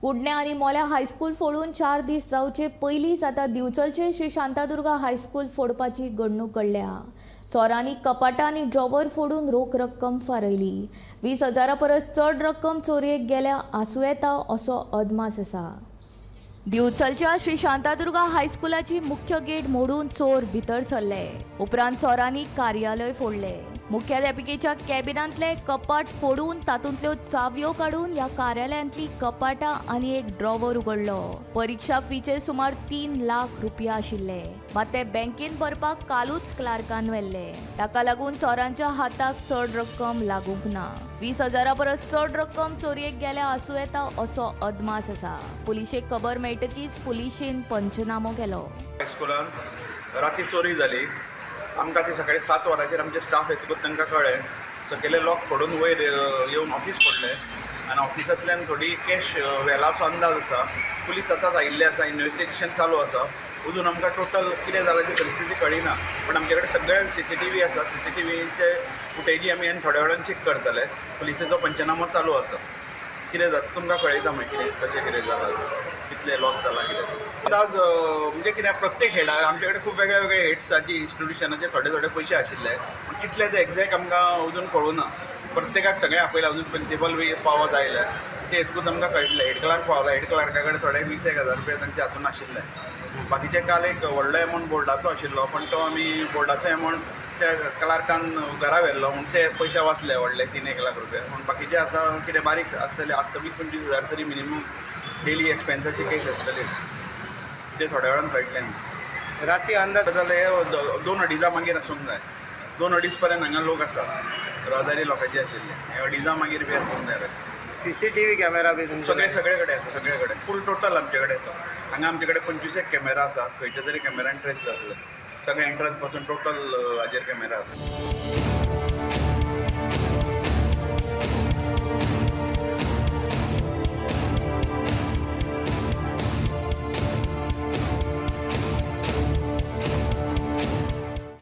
कुडणे आनी मोल्या हायस्कूल फोडून 4 दीस जावचे पयलींच आतां दिवचलचे श्री शांतादुर्गा हायस्कूल फोडपाची घडणूक घडल्या. चोरांनी कपाटां आनी ड्रॉवर फोडून रोख रक्कम फारयली. 20,000 परस चड रक्कम चोरयेक गेल्या आसूं येता असो अदमास आसा. दिवचलच्या श्री शांतादुर्गा हायस्कुलाची मुख्य गेट मोडून चोर भितर सरले. उपरांत चोरांनी कार्यालय फोडले. मुख्याध्यापिकेच्या कॅबिनांतले कपाट फोडून तातूंतल्यो चावयो काडून ह्या कार्यालयांतली कपाटां आनी एक ड्रॉवर उगडलो. परिक्षा फीचे सुमार 3 लाख रुपया आशिल्ले, मात ते बँकेन भरपाक कालूच क्लार्कान व्हेल्ले. ताका लागून चोरांच्या हाताक चड रक्कम लागूंक ना. 20,000 परस चड रक्कम चोरयेक गेल्या आसूं येता असो अदमास आसा. पुलिशेक खबर मेळटकीच पुलिशेन पंचनामो केलो. हायस्कुलांत राती चोरी जाली. आमकां ती सकाळी 7 वरांचेर आमचे स्टाफ येतकूच तांकां कळ्ळें. सकयले लॉक फोडून वयर येवन ऑफिस फोडलें आनी ऑफिसांतल्यान थोडी कॅश व्हेलाचो अंदाज आसा. पुलीस आतांच आयिल्ले आसा, इन्वेस्टिगेशन चालू आसा. अजून आमकां टोटल कितें जालां ती परिस्थिती कळ्ळी ना, पण आमचे कडेन सगळे CCTV आसा. CCTVचे फुटेजी आमी आनी थोड्या वेळान चॅक करतले. पुलिसेचो पंचनामो चालू आसा. कितें जाता तुमकां कळयता मागीर कितें कशें कितें जालां, कितलें लॉस जाला कितें. अंदाज म्हणजे कितें प्रत्येक हेडा आमचे कडेन खूब वेगळे वेगळे हेड्स आसा, जी इन्स्टिट्युशनाचे थोडे थोडे पयशे आशिल्ले, पूण कितले ते एग्जॅक्ट आमकां अजून कळूं ना. प्रत्येकाक सगळें आपयला, अजून प्रिंसिपल बी पावत आयले ते येतकूच आमकां कळटलें. हेड क्लार्क पावला, हेड क्लार्का कडेन थोडे 20,000 रुपया तांच्या हातून आशिल्ले. बाकीचे काल एक व्हडलो एमावंट बोर्डाचो आशिल्लो, पण तो आमी बोर्डाचो एमावंट त्या क्लार्कान घरा व्हेल्लो, म्हूण ते पयशे वाचले व्हडले 3-1 लाख रुपया. पूण बाकीचे आतां कितें बारीक आसतले आसता 20-25,000 तरी मिनिमम डेली एक्सपेन्साची केस आसतली, ते थोड्या वेळान कळटलें. राती अंदाज जाले 2-2.5 मागीर आसूंक जाय. 2-2.5 पर्यंत हांगा लोक आसा, रहदारी लोकांची आशिल्ले. 2.5 मागीर बी आसूंक जाय. CCTV camera बी सगळे सगळे कडेन आसा, सगळे कडेन फूल टोटल आमचे कडेन आसा. हांगा आमचे कडेन 25 कॅमेरा आसा. खंयच्या तरी कॅमेरान ट्रेस जातले. सगळे एंट्रन्स पासून टोटल हाजेर कॅमेरा आसा.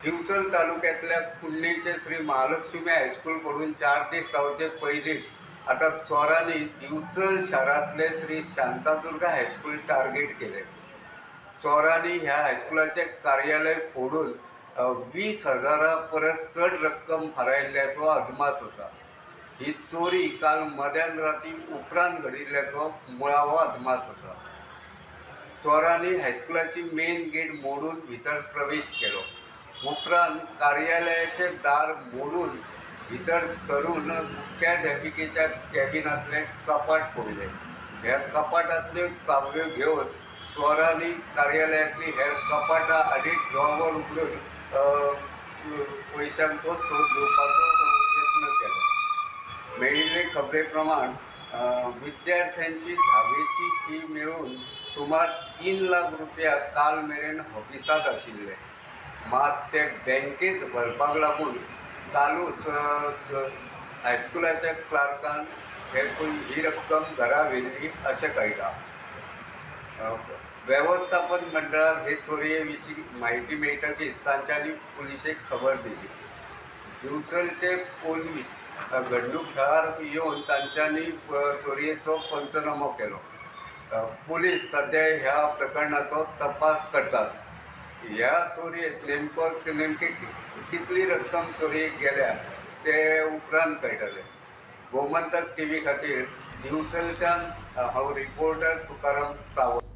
दिवचल तालुक्यातल्या कुडणेचे श्री महालक्ष्मी हायस्कूल कडून 4 दीस जावचे पयलींच आतां चोरांनी दिवचल शारांतले श्री शांतादुर्गा हायस्कूल टार्गेट केले. चोरांनी ह्या हायस्कुलाचें कार्यालय फोडून 20,000 परस चड रक्कम फारायिल्ल्याचो अदमास आसा. ही चोरी काल मध्यान राती उपरांत घडिल्ल्याचो मुळावो अदमास आसा. चोरांनी हायस्कुलाची मेन गेट मोडून भितर प्रवेश केलो. उपरांत कार्यालयाचें दार मोडून भितर सरून मुख्याध्यापिकेच्या कॅबिनांतलें कपाट फोडलें. ह्या कपाटांतल्यो चावयो घेवन चोरांनी कार्यालयांतली हेर कपाटां आनी ड्रॉवर उगडून पयशांचो सोद घेवपाचो यत्न केलो. मेळिल्ले खबरे प्रमाण विद्यार्थ्यांची धावेची फी मेळून सुमार 3 लाख रुपया काल मेरेन ऑफिसांत आशिल्ले, मात ते बँकेत भरपाक लागून कालूच हायस्कुलाच्या क्लार्कान हे ही रक्कम घरा व्हेल्ली अशें कळटा. वेवस्थापन मंडळाक हे चोरये विशीं म्हायती मेळटकीच तांच्यांनी पुलिशेक खबर दिली. दिवचलचे पोलीस घडणूक थळार येवन तांच्यांनी चोरयेचो पंचनामो केलो. पुलीस सद्या ह्या प्रकरणाचो तपास करतात. ह्या चोरयेत नेमके कितली रक्कम चोरयेक गेल्या ते उपरांत कळटलें. गोमंतक TV खातीर दिवचलच्यान हांव रिपोर्टर तुकाराम सावंत.